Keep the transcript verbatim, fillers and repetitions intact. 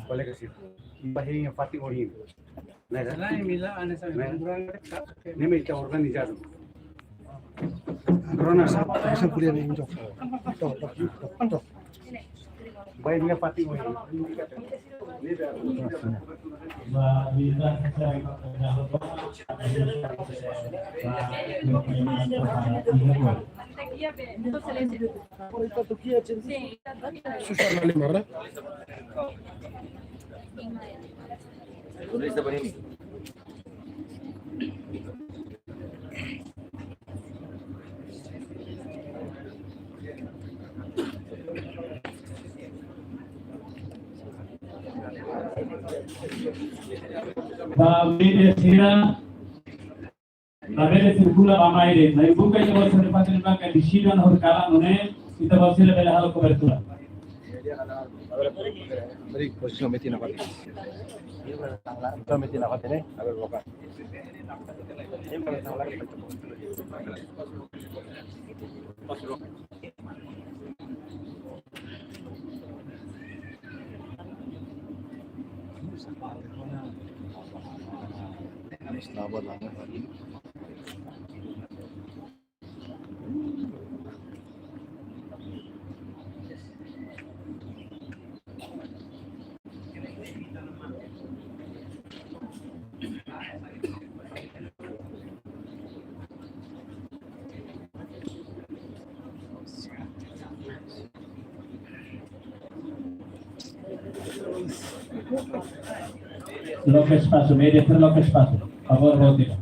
Kolega sira, bainhira fatin ohin. Ne'e ka? Ne'e ka? Ne'e mak ita organizadu. Rona sa, sa kuliah ne'e injok. Tok, tok, tok, tok. Bainhira fatin ohin. Susar na lima, né? Ba media sira, labele sirkula ba mai de'it. Mai buka ita-boot sira fatin ba ka di sira na hor kala nune'e, ita-boot sira bele halo kobertura. Beri posisi metin apa? Kita metin apa ini? Agak lokal. Loke espasu, media sira loke espasu. Favór, boot ida.